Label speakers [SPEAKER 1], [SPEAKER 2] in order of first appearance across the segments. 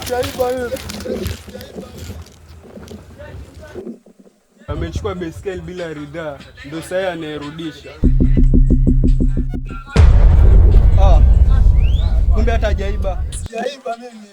[SPEAKER 1] Sijaiba mimi.
[SPEAKER 2] Amechukua baiskeli bila ridhaa, ndo sasa anayerudisha.
[SPEAKER 1] Ah, kumbe hata hajaiba. Sijaiba mimi.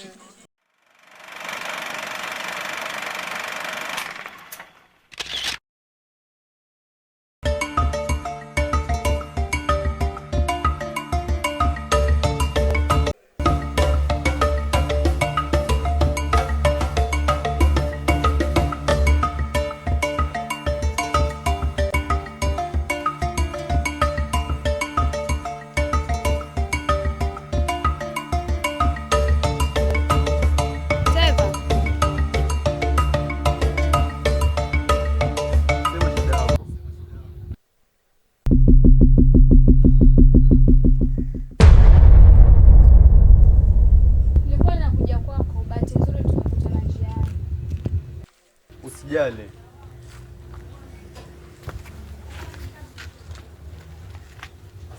[SPEAKER 3] Trevor,
[SPEAKER 1] Sema shida yako.
[SPEAKER 3] Nilikuwa nakuja kwako, bahati nzuri tumekutana njiani.
[SPEAKER 1] Usijali.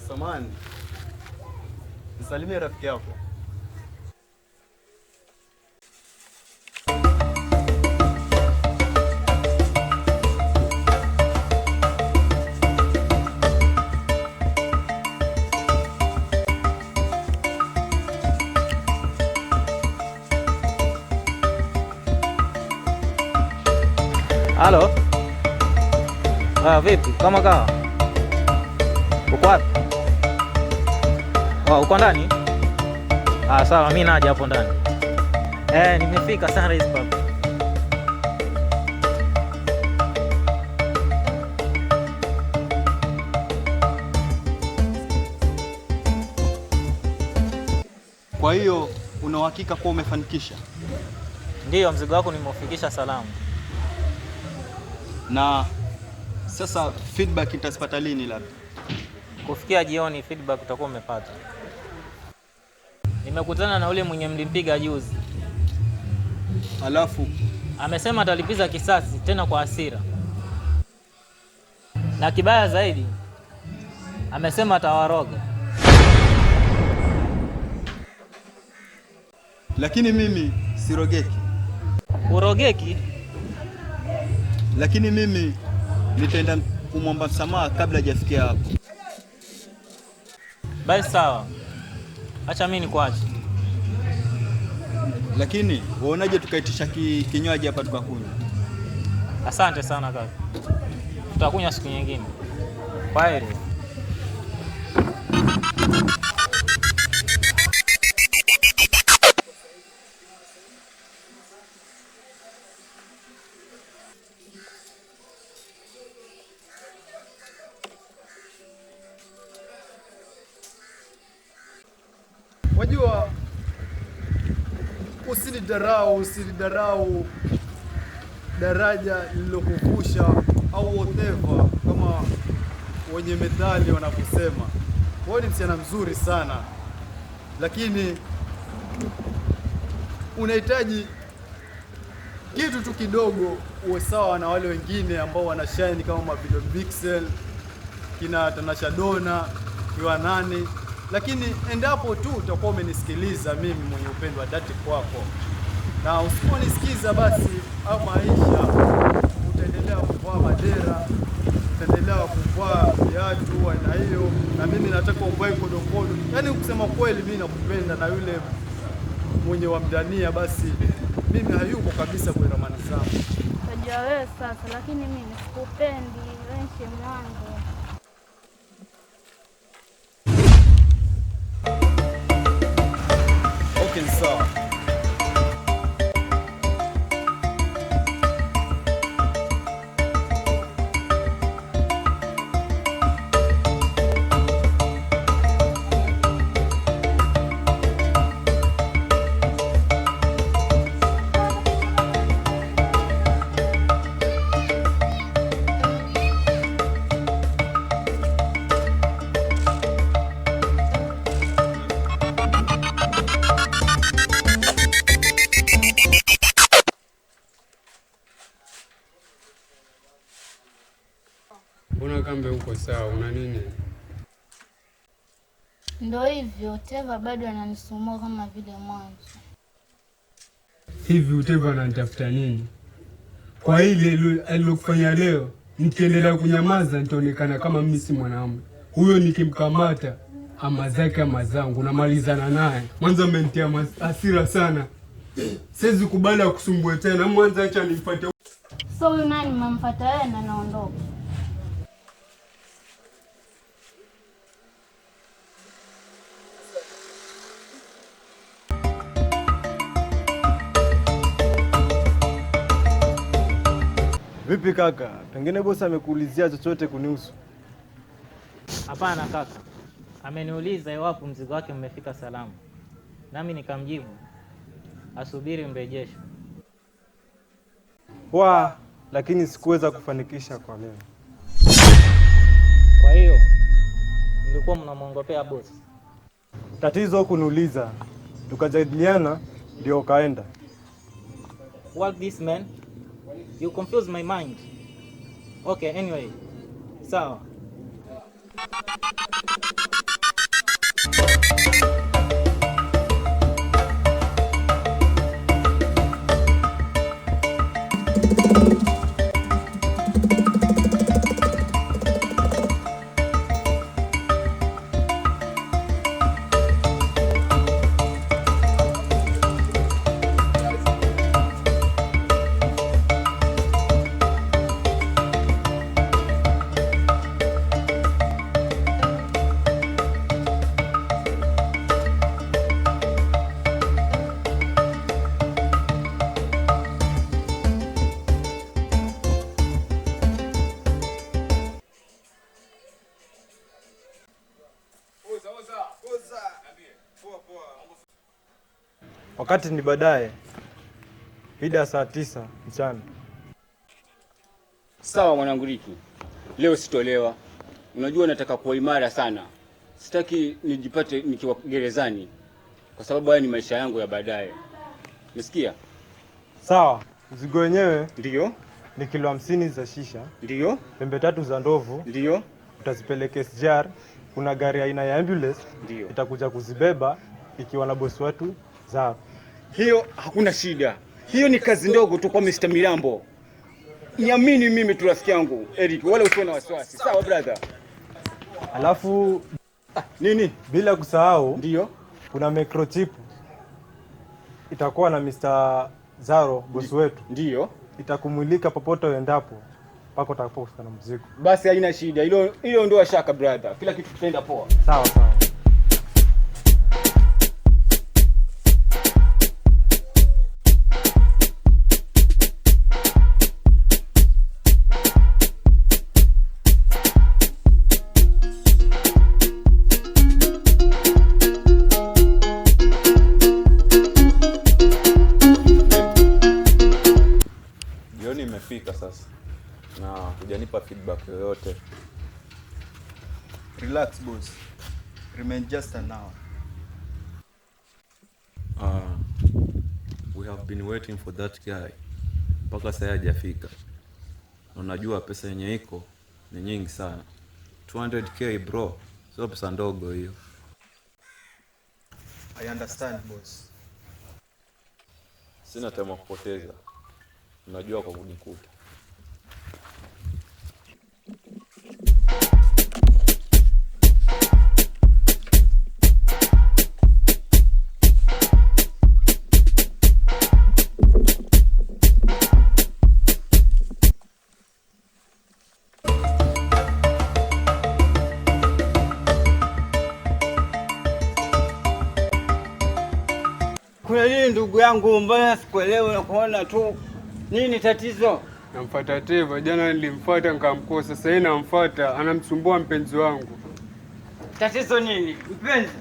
[SPEAKER 1] Samani, nisalimie rafiki yako.
[SPEAKER 4] Halo. Ah, vipi? Kama kawa. Uko wapi? Oh, uko ndani? Ah, sawa, mimi naja hapo ndani. Eh, nimefika Sunrise Pub.
[SPEAKER 1] Kwa hiyo una uhakika kuwa umefanikisha?
[SPEAKER 4] Ndiyo, mzigo wako nimeufikisha salama.
[SPEAKER 1] Na sasa feedback nitazipata lini labda?
[SPEAKER 4] Kufikia jioni feedback utakuwa umepata. Nimekutana na ule mwenye mlimpiga juzi.
[SPEAKER 1] Alafu
[SPEAKER 4] Amesema atalipiza kisasi tena kwa hasira. Na kibaya zaidi, amesema atawaroga.
[SPEAKER 1] Lakini mimi sirogeki.
[SPEAKER 4] Urogeki?
[SPEAKER 1] Lakini mimi nitaenda kumwomba msamaha kabla hajafikia hapo.
[SPEAKER 4] Basi sawa. Acha mimi nikuache.
[SPEAKER 1] Lakini waonaje tukaitisha kinywaji hapa tukakunywa?
[SPEAKER 4] Asante sana kaka. Tutakunywa siku nyingine. Kwaheri.
[SPEAKER 1] Wajua, usilidharau, usilidharau daraja lililokuvusha au whatever, kama wenye methali wanavyosema. Wewe ni msichana mzuri sana, lakini unahitaji kitu tu kidogo uwe sawa na wale wengine ambao wanashine kama Mavido Vixen, kina Tanasha Donna, kiwa nani. Lakini endapo tu utakuwa umenisikiliza mimi mwenye upendo wa dhati kwako, na usiponisikiza basi au maisha utaendelea kuvaa madera, utaendelea kuvaa viatu aina hiyo, na mimi nataka uvae kodokodo. Yaani kusema kweli, mimi nakupenda, na yule mwenye wamdania basi mimi hayuko kabisa kwenye ramani zangu.
[SPEAKER 5] Najua wewe sasa, lakini mimi sikupendi. Wewe ni shemu wangu.
[SPEAKER 1] Okay, sawa.
[SPEAKER 2] Mbona kambe uko sawa, una nini?
[SPEAKER 5] Ndo hivyo, Teva bado ananisumbua kama vile mwanzo.
[SPEAKER 2] Hivi Uteva ananitafuta nini? Kwa hili alilokufanya leo, nikiendelea kunyamaza nitaonekana kama mimi si mwanaume. Huyo nikimkamata ama zake ama zangu namalizana naye. Mwanzo amenitia hasira sana. Siwezi kubali akusumbue tena. Mwanzo acha nimpate.
[SPEAKER 5] So huyu nani mmemfuata wewe na naondoka.
[SPEAKER 1] Vipi kaka, pengine bosi amekuulizia chochote kunihusu?
[SPEAKER 4] Hapana kaka, ameniuliza iwapo mzigo wake umefika salama, nami nikamjibu asubiri mrejesho.
[SPEAKER 1] Wa, lakini sikuweza kufanikisha kwa leo.
[SPEAKER 4] Kwa hiyo mlikuwa mnamwongopea bosi?
[SPEAKER 1] Tatizo kuniuliza, tukajadiliana ndio kaenda.
[SPEAKER 4] What this man? You confuse my mind. Okay, anyway. Sawa.
[SPEAKER 1] Wakati ni baadaye mida saa 9 mchana.
[SPEAKER 6] Sawa mwanangu Riki, leo sitolewa. Unajua nataka kuwa imara sana, sitaki nijipate nikiwa gerezani, kwa sababu haya ni maisha yangu ya baadaye. Umesikia?
[SPEAKER 1] Sawa. Mzigo wenyewe
[SPEAKER 6] ndio
[SPEAKER 1] ni kilo 50 za shisha,
[SPEAKER 6] ndio
[SPEAKER 1] pembe 3 za ndovu,
[SPEAKER 6] ndio
[SPEAKER 1] utazipeleka SGR. Kuna gari aina ya ambulance
[SPEAKER 6] ndio
[SPEAKER 1] itakuja kuzibeba ikiwa na bosi wetu Zaro.
[SPEAKER 6] Hiyo hakuna shida, hiyo ni kazi ndogo tu kwa Mr. Mirambo. Niamini mimi tu rafiki yangu Eric, wala usiwe na wasiwasi. Sawa brother.
[SPEAKER 1] Alafu
[SPEAKER 6] nini,
[SPEAKER 1] bila kusahau
[SPEAKER 6] ndio
[SPEAKER 1] kuna microchip itakuwa na Mr. Zaro bosi wetu,
[SPEAKER 6] ndio
[SPEAKER 1] itakumulika popote uendapo mpaka utakapofika na mzigo.
[SPEAKER 6] Basi haina shida, hilo hilo ndio shaka brother, kila kitu kitaenda poa.
[SPEAKER 1] Sawa sawa.
[SPEAKER 7] Jioni imefika sasa na hujanipa feedback yoyote.
[SPEAKER 1] Relax boss. Remain just an hour.
[SPEAKER 7] We have been waiting for that guy mpaka sasa hajafika. Na unajua pesa yenye iko ni nyingi sana. 200K bro, sio pesa ndogo hiyo.
[SPEAKER 1] I understand boss.
[SPEAKER 7] Sina time ya kupoteza. Unajua kwa kunikuta.
[SPEAKER 8] Kuna nini ndugu yangu, mbona sikuelewi na kuona tu? Nini tatizo?
[SPEAKER 2] Namfuata Teva, jana nilimfuata nikamkosa, sasa hivi namfuata anamsumbua mpenzi wangu.
[SPEAKER 8] Tatizo nini mpenzi?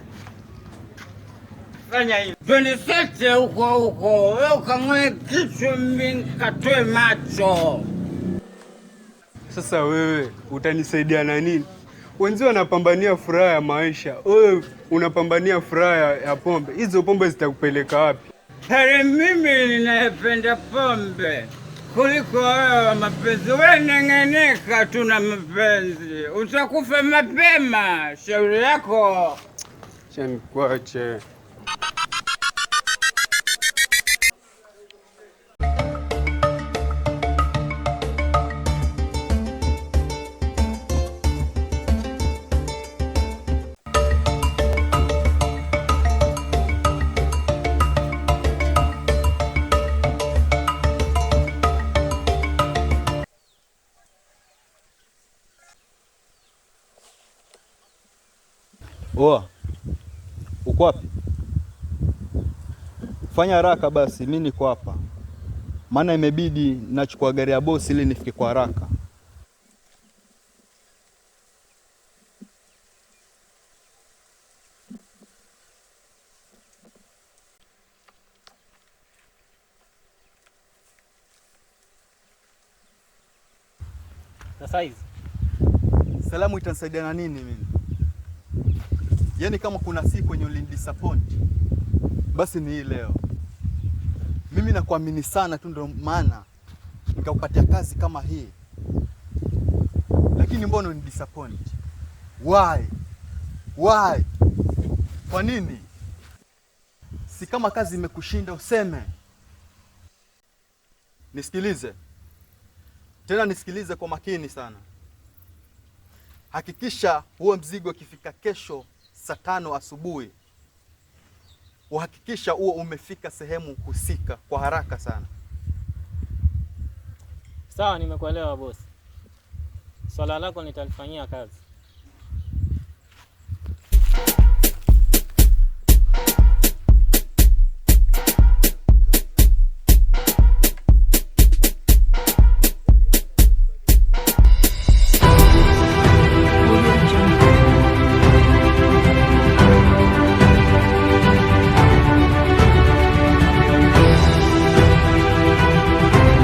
[SPEAKER 8] Fanya hivi, twende sote huko huko, wewe ukang'oe kichwa, mimi nikatoe macho.
[SPEAKER 2] Sasa wewe utanisaidia na nini? Wenzio wanapambania furaha ya maisha, wewe unapambania furaha ya pombe. Hizo pombe zitakupeleka wapi?
[SPEAKER 8] Heri mimi ninayependa pombe kuliko wewe wa mapenzi. Wewe neng'eneka tu na mapenzi, utakufa mapema. Shauri yako.
[SPEAKER 2] Acha nikuache.
[SPEAKER 1] Oa, uko wapi? Fanya haraka basi, mi niko hapa, maana imebidi nachukua gari ya bosi ili nifike kwa haraka.
[SPEAKER 4] Sasa hizi
[SPEAKER 1] Salamu itanisaidia na nini mimi? Yaani kama kuna siku yenye ulinidisappoint, basi ni hii leo. Mimi nakuamini sana tu, ndio maana nikakupatia kazi kama hii, lakini mbona unidisappoint? Why? Why? Kwa nini? Si kama kazi imekushinda useme. Nisikilize tena, nisikilize kwa makini sana. Hakikisha huo mzigo ukifika kesho saa 5 asubuhi, uhakikisha huo umefika sehemu husika kwa haraka sana.
[SPEAKER 4] Sawa, nimekuelewa bosi. Swala lako nitalifanyia kazi.